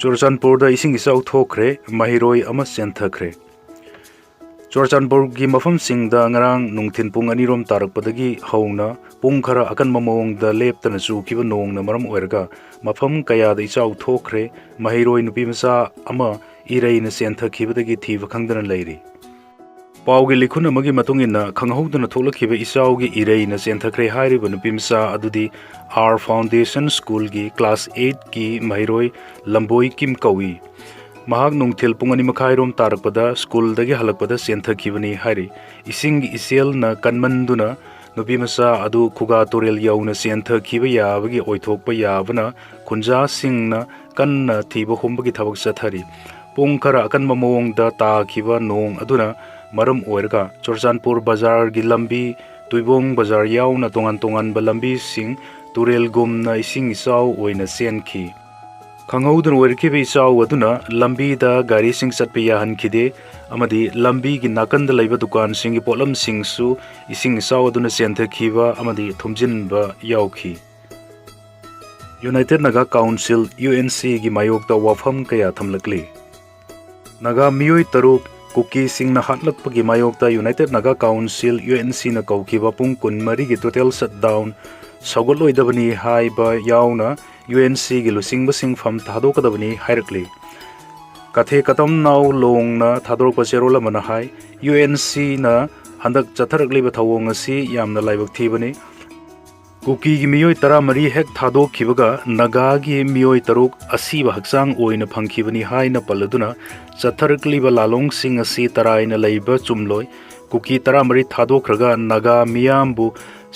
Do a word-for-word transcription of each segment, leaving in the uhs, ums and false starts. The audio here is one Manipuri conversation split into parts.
ꯆꯨꯔꯆꯥꯟꯄꯨꯔꯗ ꯏꯁꯤꯡ ꯏꯆꯥꯎ ꯊꯣꯛꯈ꯭ꯔꯦ, ꯃꯍꯩꯔꯣꯏ ꯑꯃ ꯆꯦꯟꯊꯈ꯭ꯔꯦ꯫ ꯆꯨꯔꯆꯥꯟꯄꯨꯔꯒꯤ ꯃꯐꯝꯁꯤꯡꯗ ꯉꯔꯥꯡ ꯅꯨꯡꯊꯤꯟ ꯄꯨꯡ ꯑꯅꯤꯔꯣꯝ ꯇꯥꯔꯛꯄꯗꯒꯤ ꯍꯧꯅ ꯄꯨꯡ ꯈꯔ ꯑꯀꯟꯕ ꯃꯑꯣꯡꯗ ꯂꯦꯞꯇꯅ ꯆꯨꯈꯤꯕ ꯅꯣꯡꯅ ꯃꯔꯝ ꯑꯣꯏꯔꯒ ꯃꯐꯝ ꯀꯌꯥꯗ ꯏꯆꯥꯎ ꯊꯣꯛꯈ꯭ꯔꯦ꯫ ꯃꯍꯩꯔꯣꯏ ꯅꯨꯄꯤ ꯃꯆꯥ ꯑꯃ ꯏꯔꯩꯅ ꯆꯦꯟꯊꯈꯤꯕꯗꯒꯤ ꯊꯤꯕ ꯈꯪꯗꯅ ꯂꯩꯔꯤ꯫ ꯄꯥꯎꯒꯤ ꯂꯤꯈꯨꯟ ꯑꯃꯒꯤ ꯃꯇꯨꯡ ꯏꯟꯅ, ꯈꯪꯍꯧꯗꯅ ꯊꯣꯛꯂꯛꯈꯤꯕ ꯏꯆꯥꯎꯒꯤ ꯏꯔꯩꯅ ꯆꯦꯟꯊꯈ꯭ꯔꯦ ꯍꯥꯏꯔꯤꯕ ꯅꯨꯄꯤ ꯃꯆꯥ ꯑꯗꯨꯗꯤ ꯑꯥꯔ ꯐꯥꯎꯟꯗꯦꯁꯟ ꯁ꯭ꯀꯨꯜꯒꯤ ꯀ꯭ꯂꯥꯁ ꯑꯩꯠꯀꯤ ꯃꯍꯩꯔꯣꯏ ꯂꯝꯕꯣꯏ ꯀꯤꯝ ꯀꯧꯏ꯫ ꯃꯍꯥꯛ ꯅꯨꯡꯊꯤꯜ ꯄꯨꯡ ꯑꯅꯤ ꯃꯈꯥꯏꯔꯣꯝ ꯇꯥꯔꯛꯄꯗ ꯁ꯭ꯀꯨꯜꯗꯒꯤ ꯍꯜꯂꯛꯄꯗ ꯆꯦꯟꯊꯈꯤꯕꯅꯤ ꯍꯥꯏꯔꯤ꯫ ꯏꯁꯤꯡꯒꯤ ꯏꯆꯦꯜꯅ ꯀꯟꯃꯟꯗꯨꯅ ꯅꯨꯄꯤ ꯃꯆꯥ ꯑꯗꯨ ꯈꯨꯒꯥ ꯇꯨꯔꯦꯜ ꯌꯧꯅ ꯆꯦꯟꯊꯈꯤꯕ ꯌꯥꯕꯒꯤ ꯑꯣꯏꯊꯣꯛꯄ ꯌꯥꯕꯅ ꯈꯨꯟꯖꯥꯁꯤꯡꯅ ꯀꯟꯅ ꯊꯤꯕ ꯍꯨꯝꯕꯒꯤ ꯊꯕꯛ ꯆꯠꯊꯔꯤ꯫ ꯄꯨꯡ ꯈꯔ ꯑꯀꯟꯕ ꯃꯑꯣꯡꯗ ꯇꯥꯈꯤꯕ ꯅꯣꯡ ꯑꯗꯨꯅ ꯃꯔꯝ ꯑꯣꯏꯔꯒ ꯆꯨꯔꯆꯥꯟꯄꯨꯔ ꯕꯖꯥꯔꯒꯤ ꯂꯝꯕꯤ, ꯇꯨꯏꯕꯣꯡ ꯕꯖꯥꯔ ꯌꯥꯎꯅ ꯇꯣꯉꯥꯟ ꯇꯣꯉꯥꯟꯕ ꯂꯝꯕꯤꯁꯤꯡ ꯇꯨꯔꯦꯜꯒꯨꯝꯅ ꯏꯁꯤꯡ ꯏꯆꯥꯎ ꯑꯣꯏꯅ ꯆꯦꯟꯈꯤ꯫ ꯈꯪꯍꯧꯗꯅ ꯑꯣꯏꯔꯛꯈꯤꯕ ꯏꯆꯥꯎ ꯑꯗꯨꯅ ꯂꯝꯕꯤꯗ ꯒꯥꯔꯤꯁꯤꯡ ꯆꯠꯄ ꯌꯥꯍꯟꯈꯤꯗꯦ, ꯑꯃꯗꯤ ꯂꯝꯕꯤꯒꯤ ꯅꯥꯀꯟꯗ ꯂꯩꯕ ꯗꯨꯀꯥꯟꯁꯤꯡꯒꯤ ꯄꯣꯠꯂꯝꯁꯤꯡꯁꯨ ꯏꯁꯤꯡ ꯏꯆꯥꯎ ꯑꯗꯨꯅ ꯆꯦꯟꯊꯈꯤꯕ ꯑꯃꯗꯤ ꯊꯨꯝꯖꯤꯟꯕ ꯌꯥꯎꯈꯤ꯫ United Naga council, U N ꯁꯤꯒꯤ ꯃꯥꯌꯣꯛꯇ ꯋꯥꯐꯝ ꯀꯌꯥ ꯊꯝꯂꯛꯂꯤ꯫ ꯅꯥꯒꯥ ꯃꯤꯑꯣꯏ ꯇꯔꯨꯛ ꯀꯨꯀꯤꯁꯤꯡꯅ ꯍꯥꯠꯂꯛꯄꯒꯤ ꯃꯥꯌꯣꯛꯇ united Naga council, U N ꯁꯤꯅ ꯀꯧꯈꯤꯕ ꯄꯨꯡ ꯀꯨꯟꯃꯔꯤꯒꯤ ꯇꯣꯇꯦꯜ ꯁꯠꯗꯥꯎꯟ ꯁꯧꯒꯠꯂꯣꯏꯗꯕꯅꯤ ꯍꯥꯏꯕ ꯌꯥꯎꯅ ꯌꯨ ꯑꯦꯟ ꯁꯤꯒꯤ ꯂꯨꯆꯤꯡꯕꯁꯤꯡ ꯐꯝ ꯊꯥꯗꯣꯛꯀꯗꯕꯅꯤ ꯍꯥꯏꯔꯛꯂꯤ꯫ ꯀꯊꯦ ꯀꯇꯝ ꯅꯥꯎ ꯂꯣꯡꯅ ꯊꯥꯗꯣꯔꯛꯄ ꯆꯦꯔꯣꯜ ꯑꯃꯅ ꯍꯥꯏ, ꯌꯨ ꯑꯦꯟ ꯁꯤꯅ ꯍꯟꯗꯛ ꯆꯠꯊꯔꯛꯂꯤꯕ ꯊꯧꯑꯣꯡ ꯑꯁꯤ ꯌꯥꯝꯅ ꯂꯥꯏꯕꯛ ꯊꯤꯕꯅꯤ꯫ ꯀꯨꯀꯤꯒꯤ ꯃꯤꯑꯣꯏ ꯇꯔꯥꯃꯔꯤ ꯍꯦꯛ ꯊꯥꯗꯣꯛꯈꯤꯕꯒ ꯅꯥꯒꯥꯒꯤ ꯃꯤꯑꯣꯏ ꯇꯔꯨꯛ ꯑꯁꯤꯕ ꯍꯛꯆꯥꯡ ꯑꯣꯏꯅ ꯐꯪꯈꯤꯕꯅꯤ ꯍꯥꯏꯅ ꯄꯜꯂꯗꯨꯅ, ꯆꯠꯊꯔꯛꯂꯤꯕ ꯂꯥꯂꯣꯡꯁꯤꯡ ꯑꯁꯤ ꯇꯔꯥꯏꯅ ꯂꯩꯕ ꯆꯨꯝꯂꯣꯏ꯫ ꯀꯨꯀꯤ ꯇꯔꯥꯃꯔꯤ ꯊꯥꯗꯣꯛꯈ꯭ꯔꯒ ꯅꯥꯒꯥ ꯃꯤꯌꯥꯝꯕꯨ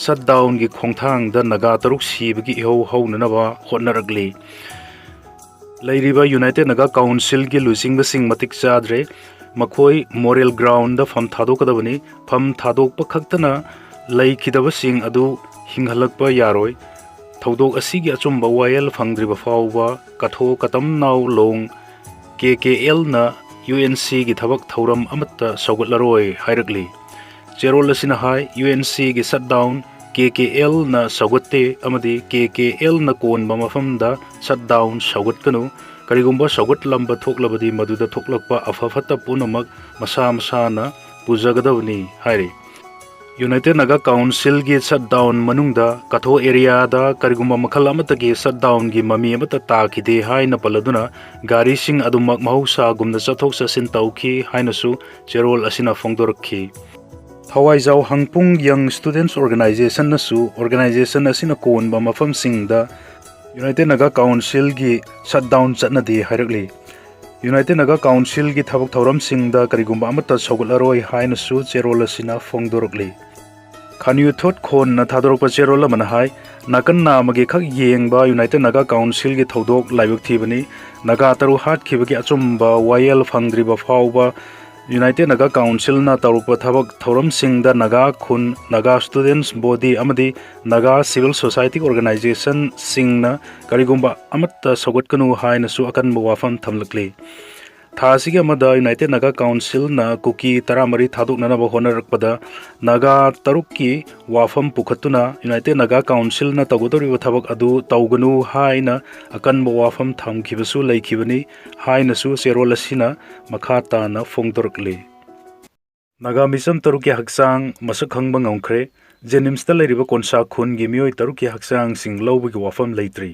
ꯁꯠꯗꯥꯎꯟꯒꯤ ꯈꯣꯡꯊꯥꯡꯗ ꯅꯥꯒꯥ ꯇꯔꯨꯛ ꯁꯤꯕꯒꯤ ꯏꯍꯧ ꯍꯧꯅꯅꯕ ꯍꯣꯠꯅꯔꯛꯂꯤ꯫ ꯂꯩꯔꯤꯕ ꯌꯨꯅꯥꯏꯇꯦꯗ ꯅꯥꯒꯥ ꯀꯥꯎꯟꯁꯤꯜꯒꯤ ꯂꯨꯆꯤꯡꯕꯁꯤꯡ ꯃꯇꯤꯛ ꯆꯥꯗ꯭ꯔꯦ꯫ ꯃꯈꯣꯏ ꯃꯣꯔꯦꯜ ꯒ꯭ꯔꯥꯎꯟꯗ ꯐꯝ ꯊꯥꯗꯣꯛꯀꯗꯕꯅꯤ꯫ ꯐꯝ ꯊꯥꯗꯣꯛꯄ ꯈꯛꯇꯅ ꯂꯩꯈꯤꯗꯕꯁꯤꯡ ꯑꯗꯨ ꯍꯤꯡꯍꯜꯂꯛꯄ ꯌꯥꯔꯣꯏ꯫ ꯊꯧꯗꯣꯛ ꯑꯁꯤꯒꯤ ꯑꯆꯨꯝꯕ ꯋꯥꯌꯦꯜ ꯐꯪꯗ꯭ꯔꯤꯕ ꯐꯥꯎꯕ ꯀꯊꯣ ꯀꯇꯝ ꯅꯥꯎ ꯂꯣꯡ, ꯀꯦ ꯀꯦ ꯑꯦꯜꯅ ꯌꯨ ꯑꯦꯟ ꯁꯤꯒꯤ ꯊꯕꯛ ꯊꯧꯔꯝ ꯑꯃꯠꯇ ꯁꯧꯒꯠꯂꯔꯣꯏ ꯍꯥꯏꯔꯛꯂꯤ꯫ ꯆꯦꯔꯣꯜ ꯑꯁꯤꯅ ꯍꯥꯏ, ꯌꯨ ꯑꯦꯟ ꯁꯤꯒꯤ ꯁꯠꯗꯥꯎꯟ ꯀꯦ ꯀꯦ ꯑꯦꯜꯅ ꯁꯧꯒꯠꯇꯦ ꯑꯃꯗꯤ ꯀꯦ ꯀꯦ ꯑꯦꯜꯅ ꯀꯣꯟꯕ ꯃꯐꯝꯗ ꯁꯠ ꯗꯥꯎꯟ ꯁꯧꯒꯠꯀꯅꯨ꯫ ꯀꯔꯤꯒꯨꯝꯕ ꯁꯧꯒꯠꯂꯝꯕ ꯊꯣꯛꯂꯕꯗꯤ ꯃꯗꯨꯗ ꯊꯣꯛꯂꯛꯄ ꯑꯐ ꯐꯠꯇ ꯄꯨꯝꯅꯃꯛ ꯃꯁꯥ ꯃꯁꯥꯅ ꯄꯨꯖꯒꯗꯕꯅꯤ ꯍꯥꯏꯔꯤ꯫ ꯌꯨꯅꯥꯏꯇꯦꯠ ꯅꯥꯒꯥ ꯀꯥꯎꯟꯁꯤꯜꯒꯤ ꯁꯠ ꯗꯥꯎꯟ ꯃꯅꯨꯡꯗ ꯀꯊꯣ ꯑꯦꯔꯤꯌꯥꯗ ꯀꯔꯤꯒꯨꯝꯕ ꯃꯈꯜ ꯑꯃꯠꯇꯒꯤ ꯁꯠ ꯗꯥꯎꯟꯒꯤ ꯃꯃꯤ ꯑꯃꯠꯇ ꯇꯥꯈꯤꯗꯦ ꯍꯥꯏꯅ ꯄꯜꯂꯗꯨꯅ ꯒꯥꯔꯤꯁꯤꯡ ꯑꯗꯨꯃꯛ ꯃꯍꯧꯁꯥꯒꯨꯝꯅ ꯆꯠꯊꯣꯛ ꯆꯠꯁꯤꯟ ꯇꯧꯈꯤ ꯍꯥꯏꯅꯁꯨ ꯆꯦꯔꯣꯜ ꯑꯁꯤꯅ ꯐꯣꯡꯗꯣꯔꯛꯈꯤ꯫ ꯊꯋꯥꯏꯖꯥꯎ ꯍꯪꯄꯨꯡ ꯌꯪ ꯁ꯭ꯇꯨꯗꯦꯟꯠꯁ ꯑꯣꯔꯒꯅꯥꯏꯖꯦꯁꯟꯅꯁꯨ ꯑꯣꯔꯒꯅꯥꯏꯖꯦꯁꯟ ꯑꯁꯤꯅ ꯀꯣꯟꯕ ꯃꯐꯝꯁꯤꯡꯗ ꯌꯨꯅꯥꯏꯇꯦꯠ ꯅꯥꯒꯥ ꯀꯥꯎꯟꯁꯤꯜꯒꯤ ꯁꯠ ꯗꯥꯎꯟ ꯆꯠꯅꯗꯦ ꯍꯥꯏꯔꯛꯂꯤ꯫ ꯌꯨꯅꯥꯏꯇꯦꯠ ꯅꯥꯒꯥ ꯀꯥꯎꯟꯁꯤꯜꯒꯤ ꯊꯕꯛ ꯊꯧꯔꯝꯁꯤꯡꯗ ꯀꯔꯤꯒꯨꯝꯕ ꯑꯃꯠꯇ ꯁꯧꯒꯠꯂꯔꯣꯏ ꯍꯥꯏꯅꯁꯨ ꯆꯦꯔꯣꯜ ꯑꯁꯤꯅ ꯐꯣꯡꯗꯣꯔꯛꯂꯤ꯫ ꯈꯥꯅꯤꯌꯨꯊꯣꯠ ꯈꯣꯟꯅ ꯊꯥꯗꯣꯔꯛꯄ ꯆꯦꯔꯣꯜ ꯑꯃꯅ ꯍꯥꯏ, ꯅꯥꯀꯟ ꯅꯥꯝꯃꯒꯤ ꯈꯛ ꯌꯦꯡꯕ ꯌꯨꯅꯥꯏꯇꯦꯠ ꯅꯥꯒꯥ ꯀꯥꯎꯟꯁꯤꯜꯒꯤ ꯊꯧꯗꯣꯛ ꯂꯥꯏꯕꯛ ꯊꯤꯕꯅꯤ꯫ ꯅꯥꯒꯥ ꯇꯔꯨꯛ ꯍꯥꯠꯈꯤꯕꯒꯤ ꯑꯆꯨꯝꯕ ꯋꯥꯌꯦꯜ ꯐꯪꯗ꯭ꯔꯤꯕ ꯐꯥꯎꯕ ꯌꯨꯅꯥꯏꯇꯦꯠ ꯅꯥꯒꯥ ꯀꯥꯎꯟꯁꯤꯜꯅ ꯇꯧꯔꯛꯄ ꯊꯕꯛ ꯊꯧꯔꯝꯁꯤꯡꯗ ꯅꯥꯒꯥ ꯈꯨꯟ, ꯅꯥꯒꯥ ꯁ꯭ꯇꯨꯗꯦꯟꯠꯁ ꯕꯣꯗꯤ ꯑꯃꯗꯤ ꯅꯥꯒꯥ ꯁꯤꯚꯤꯜ ꯁꯣꯁꯥꯏꯇꯤ ꯑꯣꯔꯒꯅꯥꯏꯖꯦꯁꯟꯁꯤꯡꯅ ꯀꯔꯤꯒꯨꯝꯕ ꯑꯃꯠꯇ ꯁꯧꯒꯠꯀꯅꯨ ꯍꯥꯏꯅꯁꯨ ꯑꯀꯟꯕ ꯋꯥꯐꯝ ꯊꯝꯂꯛꯂꯤ꯫ ꯊꯥ ꯑꯁꯤꯒꯤ ꯑꯃꯗ ꯌꯨꯅꯥꯏꯇꯦꯠ ꯅꯥꯒꯥ ꯀꯥꯎꯟꯁꯤꯜꯅ ꯀꯨꯀꯤ ꯇꯔꯥꯃꯔꯤ ꯊꯥꯗꯣꯛꯅꯅꯕ ꯍꯣꯠꯅꯔꯛꯄꯗ ꯅꯥꯒꯥ ꯇꯔꯨꯛꯀꯤ ꯋꯥꯐꯝ ꯄꯨꯈꯠꯇꯨꯅ ꯌꯨꯅꯥꯏꯇꯦꯠ ꯅꯥꯒꯥ ꯀꯥꯎꯟꯁꯤꯜꯅ ꯇꯧꯒꯗꯧꯔꯤꯕ ꯊꯕꯛ ꯑꯗꯨ ꯇꯧꯒꯅꯨ ꯍꯥꯏꯅ ꯑꯀꯟꯕ ꯋꯥꯐꯝ ꯊꯝꯈꯤꯕꯁꯨ ꯂꯩꯈꯤꯕꯅꯤ ꯍꯥꯏꯅꯁꯨ ꯆꯦꯔꯣꯜ ꯑꯁꯤꯅ ꯃꯈꯥ ꯇꯥꯅ ꯐꯣꯡꯗꯣꯔꯛꯂꯤ꯫ ꯅꯥꯒꯥ ꯃꯤꯆꯝ ꯇꯔꯨꯛꯀꯤ ꯍꯛꯆꯥꯡ ꯃꯁꯛ ꯈꯪꯕ ꯉꯝꯈ꯭ꯔꯦ꯫ ꯖꯦꯅꯤꯝꯁꯇ ꯂꯩꯔꯤꯕ ꯀꯣꯟꯁꯥ ꯈꯨꯟꯒꯤ ꯃꯤꯑꯣꯏ ꯇꯔꯨꯛꯀꯤ ꯍꯛꯆꯥꯡꯁꯤꯡ ꯂꯧꯕꯒꯤ ꯋꯥꯐꯝ ꯂꯩꯇ꯭ꯔꯤ꯫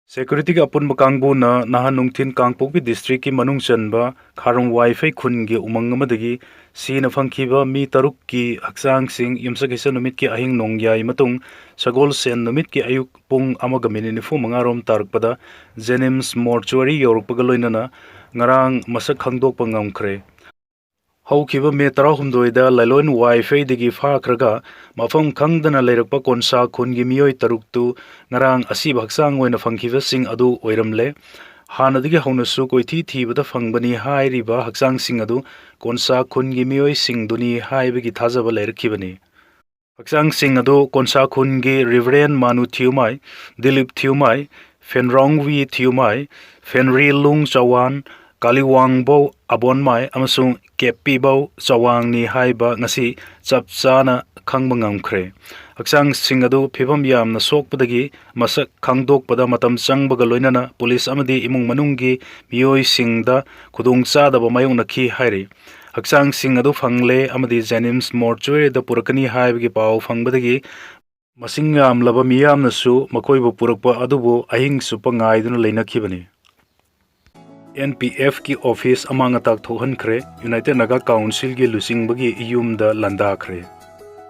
ꯁꯦꯀ꯭ꯌꯨꯔꯤꯇꯤꯒꯤ ꯑꯄꯨꯟꯕ ꯀꯥꯡꯕꯨꯅ ꯅꯍꯥꯟ ꯅꯨꯡꯊꯤꯟ ꯀꯥꯡꯄꯣꯛꯄꯤ ꯗꯤꯁꯇ꯭ꯔꯤꯛꯀꯤ ꯃꯅꯨꯡ ꯆꯟꯕ ꯈꯥꯔꯣꯡ ꯋꯥꯏꯐꯩ ꯈꯨꯟꯒꯤ ꯎꯃꯪ ꯑꯃꯗꯒꯤ ꯁꯤꯅ ꯐꯪꯈꯤꯕ ꯃꯤ ꯇꯔꯨꯛꯀꯤ ꯍꯛꯆꯥꯡꯁꯤꯡ ꯌꯨꯝꯁꯀꯩꯁ ꯅꯨꯃꯤꯠꯀꯤ ꯑꯍꯤꯡ ꯅꯣꯡꯌꯥꯏ ꯃꯇꯨꯡ ꯁꯒꯣꯜꯁꯦꯟ ꯅꯨꯃꯤꯠꯀꯤ ꯑꯌꯨꯛ ꯄꯨꯡ ꯑꯃꯒ ꯃꯤꯅꯤꯠ ꯅꯤꯐꯨ ꯃꯉꯥ ꯔꯣꯝ ꯇꯥꯔꯛꯄꯗ ꯖꯦꯅꯤꯝꯁ ꯃꯣꯔꯆꯨꯋꯥꯔꯤ ꯌꯧꯔꯛꯄꯒ ꯂꯣꯏꯅꯅ ꯉꯔꯥꯡ ꯃꯁꯛ ꯈꯪꯗꯣꯛꯄ ꯉꯝꯈ꯭ꯔꯦ꯫ ꯍꯧꯈꯤꯕ ꯃꯦ ꯇꯔꯥꯍꯨꯝꯗꯣꯏꯗ ꯂꯥꯏꯂꯣꯟ ꯋꯥꯏꯐꯩꯗꯒꯤ ꯐꯥꯈ꯭ꯔꯒ ꯃꯐꯝ ꯈꯪꯗꯅ ꯂꯩꯔꯛꯄ ꯀꯣꯟꯁꯥ ꯈꯨꯟꯒꯤ ꯃꯤꯑꯣꯏ ꯇꯔꯨꯛꯇꯨ ꯉꯔꯥꯡ ꯑꯁꯤꯕ ꯍꯛꯆꯥꯡ ꯑꯣꯏꯅ ꯐꯪꯈꯤꯕꯁꯤꯡ ꯑꯗꯨ ꯑꯣꯏꯔꯝꯂꯦ꯫ ꯍꯥꯟꯅꯗꯒꯤ ꯍꯧꯅꯁꯨ ꯀꯣꯏꯊꯤ ꯊꯤꯕꯗ ꯐꯪꯕꯅꯤ ꯍꯥꯏꯔꯤꯕ ꯍꯛꯆꯥꯡꯁꯤꯡ ꯑꯗꯨ ꯀꯣꯟꯁꯥ ꯈꯨꯟꯒꯤ ꯃꯤꯑꯣꯏꯁꯤꯡꯗꯨꯅꯤ ꯍꯥꯏꯕꯒꯤ ꯊꯥꯖꯕ ꯂꯩꯔꯛꯈꯤꯕꯅꯤ꯫ ꯍꯛꯆꯥꯡꯁꯤꯡ ꯑꯗꯨ ꯀꯣꯟꯁꯥ ꯈꯨꯟꯒꯤ ꯔꯤꯚꯔꯦꯟ ꯃꯥꯅꯨ ꯊꯤꯌꯨꯃꯥꯏ, ꯗꯤꯂꯤꯞ ꯊꯤꯌꯨꯃꯥꯏ, ꯐꯦꯟꯔꯣꯡꯋꯤ ꯊꯤꯌꯨꯃꯥꯏ, ꯐꯦꯟꯔꯤꯂꯨꯡ ꯆꯋꯥꯟ, ꯀꯥꯂꯤꯋꯥꯡꯕꯧ ꯑꯕꯣꯟꯃꯥꯏ ꯑꯃꯁꯨꯡ ꯀꯦꯞꯄꯤꯕꯧ ꯆꯋꯥꯡꯅꯤ ꯍꯥꯏꯕ ꯉꯁꯤ ꯆꯞ ꯆꯥꯅ ꯈꯪꯕ ꯉꯝꯈ꯭ꯔꯦ꯫ ꯍꯛꯆꯥꯡꯁꯤꯡ ꯑꯗꯨ ꯐꯤꯕꯝ ꯌꯥꯝꯅ ꯁꯣꯛꯄꯗꯒꯤ ꯃꯁꯛ ꯈꯪꯗꯣꯛꯄꯗ ꯃꯇꯝ ꯆꯪꯕꯒ ꯂꯣꯏꯅꯅ ꯄꯨꯂꯤꯁ ꯑꯃꯗꯤ ꯏꯃꯨꯡ ꯃꯅꯨꯡꯒꯤ ꯃꯤꯑꯣꯏꯁꯤꯡꯗ ꯈꯨꯗꯣꯡꯆꯥꯗꯕ ꯃꯥꯌꯣꯛꯅꯈꯤ ꯍꯥꯏꯔꯤ꯫ ꯍꯛꯆꯥꯡꯁꯤꯡ ꯑꯗꯨ ꯐꯪꯂꯦ ꯑꯃꯗꯤ ꯖꯦꯅꯤꯝꯁ ꯃꯣꯔꯆꯨꯔꯤꯗ ꯄꯨꯔꯛꯀꯅꯤ ꯍꯥꯏꯕꯒꯤ ꯄꯥꯎ ꯐꯪꯕꯗꯒꯤ ꯃꯁꯤꯡ ꯌꯥꯝꯂꯕ ꯃꯤꯌꯥꯝꯅꯁꯨ ꯃꯈꯣꯏꯕꯨ ꯄꯨꯔꯛꯄ ꯑꯗꯨꯕꯨ ꯑꯍꯤꯡ ꯆꯨꯞꯄ ꯉꯥꯏꯗꯨꯅ ꯂꯩꯅꯈꯤꯕꯅꯤ꯫ ꯑꯦꯟ ꯄꯤ ꯑꯦꯐꯀꯤ ꯑꯣꯐꯤꯁ ꯑꯃꯥꯡ ꯑꯇꯥꯛ ꯊꯣꯛꯍꯟꯈ꯭ꯔꯦ꯫ ꯌꯨꯅꯥꯏꯇꯦꯠ ꯅꯥꯒꯥ ꯀꯥꯎꯟꯁꯤꯜꯒꯤ ꯂꯨꯆꯤꯡꯕꯒꯤ ꯌꯨꯝꯗ ꯂꯥꯟꯗꯥꯈ꯭ꯔꯦ꯫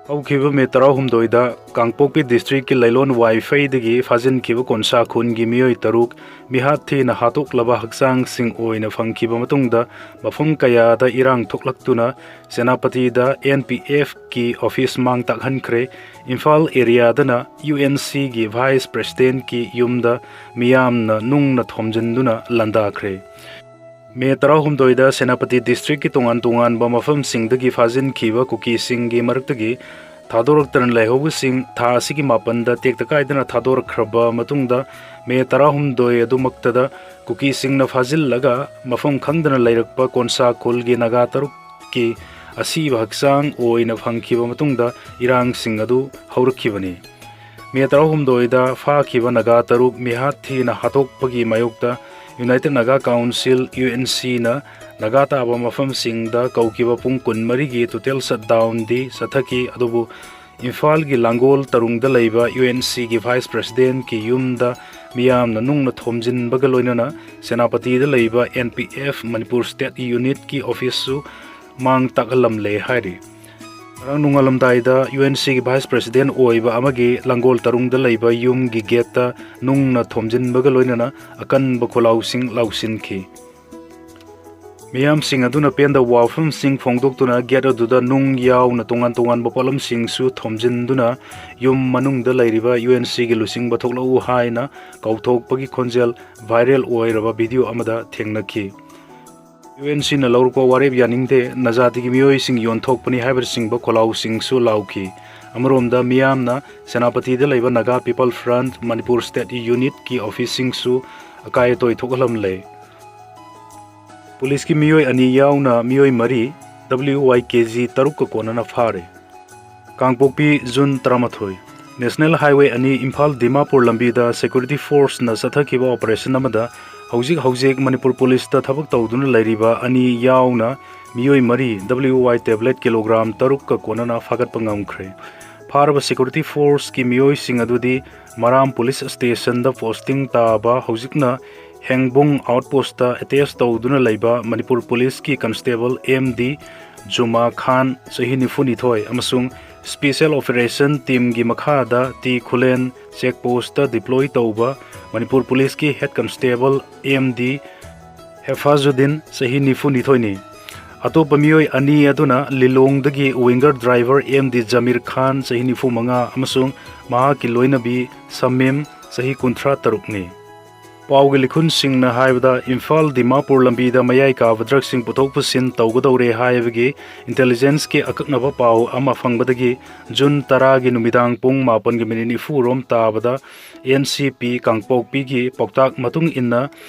ꯍꯧꯈꯤꯕ ꯃꯦ ꯇꯔꯥꯍꯨꯝꯗꯣꯏꯗ ꯀꯥꯡꯄꯣꯛꯄꯤ ꯗꯤꯁꯇ꯭ꯔꯤꯛꯀꯤ ꯂꯩꯂꯣꯟ ꯋꯥꯏꯐꯩꯗꯒꯤ ꯐꯥꯖꯤꯟꯈꯤꯕ ꯀꯣꯟꯁꯥ ꯈꯨꯟꯒꯤ ꯃꯤꯑꯣꯏ ꯇꯔꯨꯛ ꯃꯤꯍꯥꯠ ꯊꯤꯅ ꯍꯥꯠꯇꯣꯛꯂꯕ ꯍꯛꯆꯥꯡꯁꯤꯡ ꯑꯣꯏꯅ ꯐꯪꯈꯤꯕ ꯃꯇꯨꯡꯗ ꯃꯐꯝ ꯀꯌꯥꯗ ꯏꯔꯥꯡ ꯊꯣꯛꯂꯛꯇꯨꯅ ꯁꯦꯅꯥꯄꯇꯤꯗ ꯑꯦꯟ ꯄꯤ ꯑꯦꯐꯀꯤ ꯑꯣꯐꯤꯁ ꯃꯥꯡ ꯇꯥꯛꯍꯟꯈ꯭ꯔꯦ꯫ ꯏꯝꯐꯥꯜ ꯑꯦꯔꯤꯌꯥꯗꯅ ꯌꯨ ꯑꯦꯟ ꯁꯤꯒꯤ ꯚꯥꯏꯁ ꯄ꯭ꯔꯦꯁꯤꯗꯦꯟꯠꯀꯤ ꯌꯨꯝꯗ ꯃꯤꯌꯥꯝꯅ ꯅꯨꯡꯅ ꯊꯣꯝꯖꯤꯟꯗꯨꯅ ꯂꯥꯟꯗꯥꯈ꯭ꯔꯦ꯫ ꯃꯦ ꯇꯔꯥꯍꯨꯝꯗꯣꯏꯗ ꯁꯦꯅꯥꯄꯇꯤ ꯗꯤꯁꯇ꯭ꯔꯤꯛꯀꯤ ꯇꯣꯉꯥꯟ ꯇꯣꯉꯥꯟꯕ ꯃꯐꯝꯁꯤꯡꯗꯒꯤ ꯐꯥꯖꯤꯟꯈꯤꯕ ꯀꯨꯀꯤꯁꯤꯡꯒꯤ ꯃꯔꯛꯇꯒꯤ ꯊꯥꯗꯣꯔꯛꯇꯅ ꯂꯩꯍꯧꯕꯁꯤꯡ ꯊꯥ ꯑꯁꯤꯒꯤ ꯃꯥꯄꯟꯗ ꯇꯦꯛꯇ ꯀꯥꯏꯗꯅ ꯊꯥꯗꯣꯔꯛꯈ꯭ꯔꯕ ꯃꯇꯨꯡꯗ, ꯃꯦ ꯇꯔꯥꯍꯨꯝꯗꯣꯏ ꯑꯗꯨꯃꯛꯇꯗ ꯀꯨꯀꯤꯁꯤꯡꯅ ꯐꯥꯖꯤꯜꯂꯒ ꯃꯐꯝ ꯈꯪꯗꯅ ꯂꯩꯔꯛꯄ ꯀꯣꯟꯁꯥ ꯈꯨꯜꯒꯤ ꯅꯥꯒꯥ ꯇꯔꯨꯛꯀꯤ ꯑꯁꯤꯕ ꯍꯛꯆꯥꯡ ꯑꯣꯏꯅ ꯐꯪꯈꯤꯕ ꯃꯇꯨꯡꯗ ꯏꯔꯥꯡꯁꯤꯡ ꯑꯗꯨ ꯍꯧꯔꯛꯈꯤꯕꯅꯤ꯫ ꯃꯦ ꯇꯔꯥꯍꯨꯝꯗꯣꯏꯗ ꯐꯥꯈꯤꯕ ꯅꯥꯒꯥ ꯇꯔꯨꯛ ꯃꯤꯍꯥꯠ ꯊꯤꯅ ꯍꯥꯠꯇꯣꯛꯄꯒꯤ ꯃꯥꯌꯣꯛꯇ united Naga council, U N ꯁꯤꯅ ꯅꯥꯒꯥ ꯇꯥꯕ ꯃꯐꯝꯁꯤꯡꯗ ꯀꯧꯈꯤꯕ ꯄꯨꯡ ꯀꯨꯟꯃꯔꯤꯒꯤ ꯇꯣꯇꯦꯜ ꯁꯠꯗꯥꯎꯟꯗꯤ ꯆꯠꯊꯈꯤ, ꯑꯗꯨꯕꯨ ꯏꯝꯐꯥꯜꯒꯤ ꯂꯥꯡꯒꯣꯜ ꯇꯔꯨꯡꯗ ꯂꯩꯕ ꯌꯨ ꯑꯦꯟ ꯁꯤꯒꯤ ꯚꯥꯏꯁ ꯄ꯭ꯔꯦꯁꯤꯗꯦꯟꯠꯀꯤ ꯌꯨꯝꯗ ꯃꯤꯌꯥꯝꯅ ꯅꯨꯡꯅ ꯊꯣꯝꯖꯤꯟꯕꯒ ꯂꯣꯏꯅꯅ ꯁꯦꯅꯥꯄꯇꯤꯗ ꯂꯩꯕ N P F Manipur state ꯌꯨꯅꯤꯠꯀꯤ ꯑꯣꯐꯤꯁꯁꯨ ꯃꯥꯡ ꯇꯥꯛꯍꯜꯂꯝꯂꯦ ꯍꯥꯏꯔꯤ꯫ ꯉꯔꯥꯡ ꯅꯣꯡꯉꯥꯜꯂꯝꯗꯥꯏꯗ ꯌꯨ ꯑꯦꯟ ꯁꯤꯒꯤ ꯚꯥꯏꯁ ꯄ꯭ꯔꯦꯁꯤꯗꯦꯟꯠ ꯑꯣꯏꯕ ꯑꯃꯒꯤ ꯂꯥꯡꯒꯣꯜ ꯇꯔꯨꯡꯗ ꯂꯩꯕ ꯌꯨꯝꯒꯤ ꯒꯦꯠꯇ ꯅꯨꯡꯅ ꯊꯣꯝꯖꯤꯟꯕꯒ ꯂꯣꯏꯅꯅ ꯑꯀꯟꯕ ꯈꯣꯜꯂꯥꯎꯁꯤꯡ ꯂꯥꯎꯁꯤꯟꯈꯤ꯫ ꯃꯤꯌꯥꯝꯁꯤꯡ ꯑꯗꯨꯅ ꯄꯦꯟꯗꯕ ꯋꯥꯐꯝꯁꯤꯡ ꯐꯣꯡꯗꯣꯛꯇꯨꯅ ꯒꯦꯠ ꯑꯗꯨꯗ ꯅꯨꯡ ꯌꯥꯎꯅ ꯇꯣꯉꯥꯟ ꯇꯣꯉꯥꯟꯕ ꯄꯣꯠꯂꯝꯁꯤꯡꯁꯨ ꯊꯣꯝꯖꯤꯟꯗꯨꯅ ꯌꯨꯝ ꯃꯅꯨꯡꯗ ꯂꯩꯔꯤꯕ ꯌꯨ ꯑꯦꯟ ꯁꯤꯒꯤ ꯂꯨꯆꯤꯡꯕ ꯊꯣꯛꯂꯛꯎ ꯍꯥꯏꯅ ꯀꯧꯊꯣꯛꯄꯒꯤ ꯈꯣꯟꯖꯦꯜ ꯚꯥꯏꯔꯦꯜ ꯑꯣꯏꯔꯕ ꯚꯤꯗꯤꯑꯣ ꯑꯃꯗ ꯊꯦꯡꯅꯈꯤ꯫ ꯌꯨ ꯑꯦꯟ ꯁꯤꯅ ꯂꯧꯔꯛꯄ ꯋꯥꯔꯦꯞ ꯌꯥꯅꯤꯡꯗꯦ, ꯅꯖꯥꯇꯤꯒꯤ ꯃꯤꯑꯣꯏꯁꯤꯡ ꯌꯣꯟꯊꯣꯛꯄꯅꯤ ꯍꯥꯏꯕꯅꯆꯤꯡꯕ ꯈꯣꯜꯂꯥꯎꯁꯤꯡꯁꯨ ꯂꯥꯎꯈꯤ꯫ ꯑꯃꯔꯣꯝꯗ ꯃꯤꯌꯥꯝꯅ ꯁꯦꯅꯥꯄꯇꯤꯗ ꯂꯩꯕ Naga people front Manipur state ꯌꯨꯅꯤꯠꯀꯤ ꯑꯣꯐꯤꯁꯁꯤꯡꯁꯨ ꯑꯀꯥꯏ ꯑꯇꯣꯏ ꯊꯣꯛꯍꯜꯂꯝꯂꯦ꯫ ꯄꯨꯂꯤꯁꯀꯤ ꯃꯤꯑꯣꯏ ꯑꯅꯤ ꯌꯥꯎꯅ ꯃꯤꯑꯣꯏ ꯃꯔꯤ ꯗꯕ꯭ꯂꯤꯌꯨ ꯋꯥꯏ ꯀꯦ ꯖꯤ ꯇꯔꯨꯛꯀ ꯀꯣꯟꯅꯅ ꯐꯥꯔꯦ꯫ ꯀꯥꯡꯄꯣꯛꯄꯤ, ꯖꯨꯟ ꯇꯔꯥꯃꯥꯊꯣꯏ꯫ National Highway ꯑꯅꯤ ꯏꯝꯐꯥꯜ ꯗꯤꯃꯥꯄꯨꯔ ꯂꯝꯕꯤꯗ security forceꯅ ꯆꯠꯊꯈꯤꯕ operation ꯑꯃꯗ ꯍꯧꯖꯤꯛ ꯍꯧꯖꯤꯛ ꯃꯅꯤꯄꯨꯔ ꯄꯨꯂꯤꯁꯇ ꯊꯕꯛ ꯇꯧꯗꯨꯅ ꯂꯩꯔꯤꯕ ꯑꯅꯤ ꯌꯥꯎꯅ ꯃꯤꯑꯣꯏ ꯃꯔꯤ W Y tablet ꯀꯤꯂꯣꯒ꯭ꯔꯥꯝ ꯇꯔꯨꯛꯀ ꯀꯣꯟꯅꯅ ꯐꯥꯒꯠꯄ ꯉꯝꯈ꯭ꯔꯦ꯫ ꯐꯥꯔꯕ security forceꯀꯤ ꯃꯤꯑꯣꯏꯁꯤꯡ ꯑꯗꯨꯗꯤ ꯃꯔꯥꯝ ꯄꯨꯂꯤꯁ ꯁ꯭ꯇꯦꯁꯟꯗ posting ꯇꯥꯕ, ꯍꯧꯖꯤꯛꯅ ꯍꯦꯡꯕꯨꯡ outpostꯇ attach ꯇꯧꯗꯨꯅ ꯂꯩꯕ ꯃꯅꯤꯄꯨꯔ ꯄꯨꯂꯤꯁꯀꯤ constable M D ꯖꯨꯃꯥ ꯈꯥꯟ, ꯆꯍꯤ ꯅꯤꯐꯨꯅꯤꯊꯣꯏ, ꯑꯃꯁꯨꯡ Special Operation Teamꯒꯤ ꯃꯈꯥꯗ ꯇꯤ ꯈꯨꯂꯦꯟ check postꯇ deploy ꯇꯧꯕ ꯃꯅꯤꯄꯨꯔ ꯄꯨꯂꯤꯁꯀꯤ head constable M D ꯍꯦꯐꯥꯖꯨꯗꯤꯟ, ꯆꯍꯤ ꯅꯤꯐꯨꯅꯤꯊꯣꯏꯅꯤ꯫ ꯑꯇꯣꯞꯄ ꯃꯤꯑꯣꯏ ꯑꯅꯤ ꯑꯗꯨꯅ ꯂꯤꯂꯣꯡꯗꯒꯤ winger driver M D ꯖꯃꯤꯔ ꯈꯥꯟ, ꯆꯍꯤ ꯅꯤꯐꯨꯃꯉꯥ, ꯑꯃꯁꯨꯡ ꯃꯍꯥꯛꯀꯤ ꯂꯣꯏꯅꯕꯤ ꯁꯃꯤꯝ, ꯆꯍꯤ ꯀꯨꯟꯊ꯭ꯔꯥ ꯇꯔꯨꯛꯅꯤ꯫ ꯄꯥꯎꯒꯤ ꯂꯤꯈꯨꯟꯁꯤꯡꯅ ꯍꯥꯏꯕꯗ, ꯏꯝꯐꯥꯜ ꯗꯤꯃꯥꯄꯨꯔ ꯂꯝꯕꯤꯗ ꯃꯌꯥꯏ ꯀꯥꯕ drugꯁꯤꯡ ꯄꯨꯊꯣꯛ ꯄꯨꯁꯤꯟ ꯇꯧꯒꯗꯧꯔꯦ ꯍꯥꯏꯕꯒꯤ intelligenceꯀꯤ ꯑꯀꯛꯅꯕ ꯄꯥꯎ ꯑꯃ ꯐꯪꯕꯗꯒꯤ ꯖꯨꯟ ꯇꯔꯥꯒꯤ ꯅꯨꯃꯤꯗꯥꯡ ꯄꯨꯡ ꯃꯥꯄꯟꯒꯤ minute ꯅꯤꯐꯨ ꯔꯣꯝ ꯇꯥꯕꯗ N C P ꯀꯥꯡꯄꯣꯛꯄꯤꯒꯤ ꯄꯥꯎꯇꯥꯛ ꯃꯇꯨꯡ ꯏꯟꯅ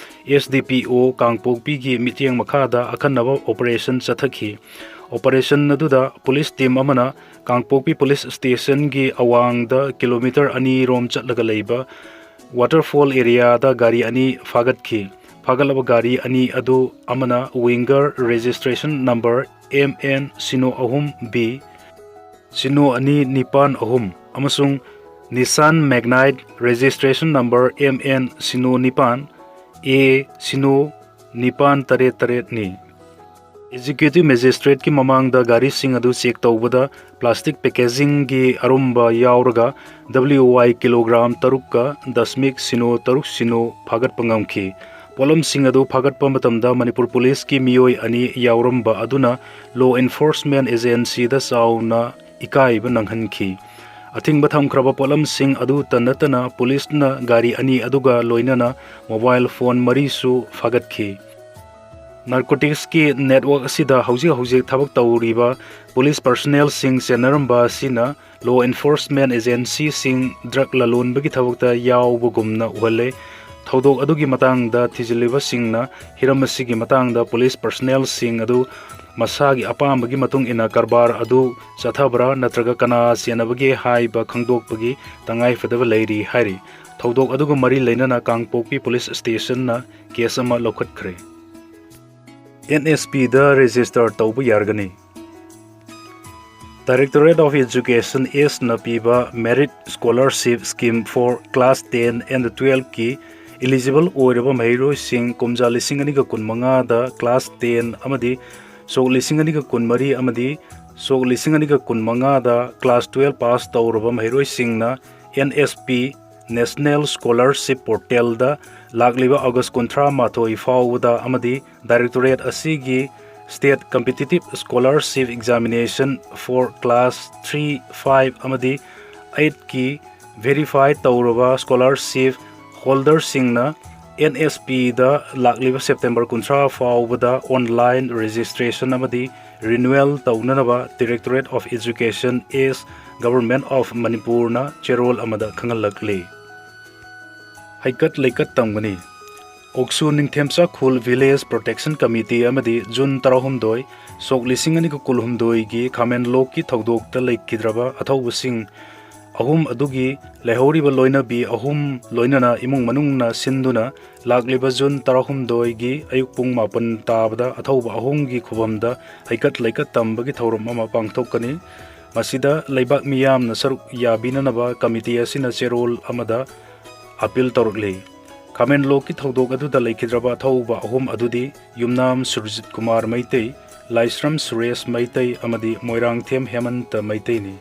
S D P O ꯀꯥꯡꯄꯣꯛꯄꯤꯒꯤ ꯃꯤꯠꯌꯦꯡ ꯃꯈꯥꯗ ꯑꯈꯟꯅꯕ operation ꯆꯠꯊꯈꯤ꯫ Operation ꯑꯗꯨꯗ ꯄꯨꯂꯤꯁ team ꯑꯃꯅ ꯀꯥꯡꯄꯣꯛꯄꯤ ꯄꯨꯂꯤꯁ ꯁ꯭ꯇꯦꯁꯟꯒꯤ ꯑꯋꯥꯡꯗ ꯀꯤꯂꯣꯃꯤꯇꯔ ꯑꯅꯤ ꯔꯣꯝ ꯆꯠꯂꯒ ꯂꯩꯕ waterfall areaꯗ ꯒꯥꯔꯤ ꯑꯅꯤ ꯐꯥꯒꯠꯈꯤ꯫ ꯐꯥꯒꯠꯂꯕ ꯒꯥꯔꯤ ꯑꯅꯤ ꯑꯗꯨ ꯑꯃꯅ winger registration number M N ꯁꯤꯅꯣ ꯑꯍꯨꯝ B ꯁꯤꯅꯣ ꯑꯅꯤ ꯅꯤꯄꯥꯟ ꯑꯍꯨꯝ ꯑꯃꯁꯨꯡ Nissan Magnite registration number M N ꯁꯤꯅꯣ ꯅꯤꯄꯥꯟ A ꯁꯤꯅꯣ ꯅꯤꯄꯥꯟ ꯇꯔꯦꯠ ꯇꯔꯦꯠꯅꯤ꯫ Executive Magistrateꯀꯤ ꯃꯃꯥꯡꯗ ꯒꯥꯔꯤꯁꯤꯡ ꯑꯗꯨ check ꯇꯧꯕꯗ plastic packagingꯒꯤ ꯑꯔꯨꯝꯕ ꯌꯥꯎꯔꯒ W Y ꯀꯤꯂꯣꯒ꯭ꯔꯥꯝ ꯇꯔꯨꯛꯀ ꯗꯁꯃꯤꯛ ꯁꯤꯅꯣ ꯇꯔꯨꯛ ꯁꯤꯅꯣ ꯐꯥꯒꯠꯄ ꯉꯝꯈꯤ꯫ ꯄꯣꯠꯂꯝꯁꯤꯡ ꯑꯗꯨ ꯐꯥꯒꯠꯄ ꯃꯇꯝꯗ ꯃꯅꯤꯄꯨꯔ ꯄꯨꯂꯤꯁꯀꯤ ꯃꯤꯑꯣꯏ ꯑꯅꯤ ꯌꯥꯎꯔꯝꯕ ꯑꯗꯨꯅ law enforcement agencyꯗ ꯆꯥꯎꯅ ꯏꯀꯥꯏꯕ ꯅꯪꯍꯟꯈꯤ꯫ ꯑꯊꯤꯡꯕ ꯊꯝꯈ꯭ꯔꯕ ꯄꯣꯠꯂꯝꯁꯤꯡ ꯑꯗꯨꯇ ꯅꯠꯇꯅ ꯄꯨꯂꯤꯁꯅ ꯒꯥꯔꯤ ꯑꯅꯤ ꯑꯗꯨꯒ ꯂꯣꯏꯅꯅ mobile phone ꯃꯔꯤꯁꯨ ꯐꯥꯒꯠꯈꯤ꯫ Narcoticsꯀꯤ network ꯑꯁꯤꯗ ꯍꯧꯖꯤꯛ ꯍꯧꯖꯤꯛ ꯊꯕꯛ ꯇꯧꯔꯤꯕ ꯄꯨꯂꯤꯁ personnelꯁꯤꯡ ꯆꯦꯟꯅꯔꯝꯕ ꯑꯁꯤꯅ law enforcement agencyꯁꯤꯡ drug ꯂꯂꯣꯟꯕꯒꯤ ꯊꯕꯛꯇ ꯌꯥꯎꯕꯒꯨꯝꯅ ꯎꯍꯜꯂꯦ꯫ ꯊꯧꯗꯣꯛ ꯑꯗꯨꯒꯤ ꯃꯇꯥꯡꯗ ꯊꯤꯖꯤꯜꯂꯤꯕꯁꯤꯡꯅ ꯍꯤꯔꯝ ꯑꯁꯤꯒꯤ ꯃꯇꯥꯡꯗ ꯄꯨꯂꯤꯁ personnelꯁꯤꯡ ꯑꯗꯨ ꯃꯁꯥꯒꯤ ꯑꯄꯥꯝꯕꯒꯤ ꯃꯇꯨꯡ ꯏꯟꯅ ꯀꯔꯕꯥꯔ ꯑꯗꯨ ꯆꯠꯊꯕ꯭ꯔꯥ ꯅꯠꯇ꯭ꯔꯒ ꯀꯅꯥ ꯆꯦꯟꯅꯕꯒꯦ ꯍꯥꯏꯕ ꯈꯪꯗꯣꯛꯄꯒꯤ ꯇꯉꯥꯏꯐꯗꯕ ꯂꯩꯔꯤ ꯍꯥꯏꯔꯤ꯫ ꯊꯧꯗꯣꯛ ꯑꯗꯨꯒ ꯃꯔꯤ ꯂꯩꯅꯅ ꯀꯥꯡꯄꯣꯛꯄꯤ ꯄꯨꯂꯤꯁ ꯁ꯭ꯇꯦꯁꯟꯅ ꯀꯦꯁ ꯑꯃ ꯂꯧꯈꯠꯈ꯭ꯔꯦ꯫ ꯑꯦꯟ ꯑꯦꯁ ꯄꯤꯗ ꯔꯦꯖꯤꯁꯇꯔ ꯇꯧꯕ ꯌꯥꯔꯒꯅꯤ꯫ Directorate of Education ꯑꯦꯁꯅ ꯄꯤꯕ Merit Scholarship Scheme for Class ten and twelve ꯀꯤ eligible ꯑꯣꯏꯔꯕ ꯃꯍꯩꯔꯣꯏꯁꯤꯡ ꯀꯨꯝꯖꯥ ꯂꯤꯁꯤꯡ ꯑꯅꯤꯒ ꯀꯨꯟꯃꯉꯥꯗ class ten ꯑꯃꯗꯤ ꯁꯣꯛ ꯂꯤꯁꯤꯡ ꯑꯅꯤꯒ ꯀꯨꯟꯃꯔꯤ ꯑꯃꯗꯤ ꯁꯣꯛ ꯂꯤꯁꯤꯡ ꯑꯅꯤꯒ ꯀꯨꯟꯃꯉꯥꯗ class twelve pass ꯇꯧꯔꯕ ꯃꯍꯩꯔꯣꯏꯁꯤꯡꯅ N S P National Scholarship Portalꯗ ꯂꯥꯛꯂꯤꯕ ꯑꯣꯒꯁ ꯀꯨꯟꯊ꯭ꯔꯥ ꯃꯥꯊꯣꯏ ꯐꯥꯎꯕꯗ ꯑꯃꯗꯤ Directorate ꯑꯁꯤꯒꯤ State Competitive Scholarship Examination for Class three, five ꯑꯃꯗꯤ eightꯀꯤ verify ꯇꯧꯔꯕ scholarship holderꯁꯤꯡꯅ ꯑꯦꯟ ꯑꯦꯁ ꯄꯤꯗ ꯂꯥꯛꯂꯤꯕ ꯁꯦꯞꯇꯦꯝꯕꯔ ꯀꯨꯟꯊ꯭ꯔꯥ ꯐꯥꯎꯕꯗ online registration ꯑꯃꯗꯤ renewal ꯇꯧꯅꯅꯕ Directorate of Education S, Government of ꯃꯅꯤꯄꯨꯔꯅ ꯆꯦꯔꯣꯜ ꯑꯃꯗ ꯈꯪꯍꯜꯂꯛꯂꯤ꯫ ꯍꯩꯀꯠ ꯂꯩꯀꯠ ꯇꯝꯒꯅꯤ꯫ ꯀꯣꯛꯁꯨ ꯅꯤꯡꯊꯦꯝꯆꯥ ꯈꯨꯜ Village Protection Committee ꯑꯃꯗꯤ ꯖꯨꯟ ꯇꯔꯥꯍꯨꯝꯗꯣꯏ, ꯁꯣꯛ ꯂꯤꯁꯤꯡ ꯑꯅꯤꯒ ꯀꯨꯟꯍꯨꯝꯗꯣꯏꯒꯤ ꯈꯥꯃꯦꯟꯂꯣꯛꯀꯤ ꯊꯧꯗꯣꯛꯇ ꯂꯩꯈꯤꯗ꯭ꯔꯕ ꯑꯊꯧꯕꯁꯤꯡ ꯑꯍꯨꯝ ꯑꯗꯨꯒꯤ ꯂꯩꯍꯧꯔꯤꯕ ꯂꯣꯏꯅꯕꯤ ꯑꯍꯨꯝ ꯂꯣꯏꯅꯅ ꯏꯃꯨꯡ ꯃꯅꯨꯡꯅ ꯁꯤꯟꯗꯨꯅ ꯂꯥꯛꯂꯤꯕ ꯖꯨꯟ ꯇꯔꯥꯍꯨꯝꯗꯣꯏꯒꯤ ꯑꯌꯨꯛ ꯄꯨꯡ ꯃꯥꯄꯟ ꯇꯥꯕꯗ ꯑꯊꯧꯕ ꯑꯍꯨꯝꯒꯤ ꯈꯨꯕꯝꯗ ꯍꯩꯀꯠ ꯂꯩꯀꯠ ꯇꯝꯕꯒꯤ ꯊꯧꯔꯝ ꯑꯃ ꯄꯥꯡꯊꯣꯛꯀꯅꯤ꯫ ꯃꯁꯤꯗ ꯂꯩꯕꯥꯛ ꯃꯤꯌꯥꯝꯅ ꯁꯔꯨꯛ ꯌꯥꯕꯤꯅꯅꯕ committee ꯑꯁꯤꯅ ꯆꯦꯔꯣꯜ ꯑꯃꯗ appeal ꯇꯧꯔꯛꯂꯤ꯫ ꯈꯥꯃꯦꯟꯂꯣꯛꯀꯤ ꯊꯧꯗꯣꯛ ꯑꯗꯨꯗ ꯂꯩꯈꯤꯗ꯭ꯔꯕ ꯑꯊꯧꯕ ꯑꯍꯨꯝ ꯑꯗꯨꯗꯤ ꯌꯨꯝꯅꯥꯝ ꯁꯨꯔꯖꯤꯠ ꯀꯨꯃꯥꯔ ꯃꯩꯇꯩ, ꯂꯥꯏꯁ꯭ꯔꯝ ꯁꯨꯔꯦꯁ ꯃꯩꯇꯩ ꯑꯃꯗꯤ ꯃꯣꯏꯔꯥꯡꯊꯦꯝ ꯍꯦꯃꯟꯇ ꯃꯩꯇꯩꯅꯤ꯫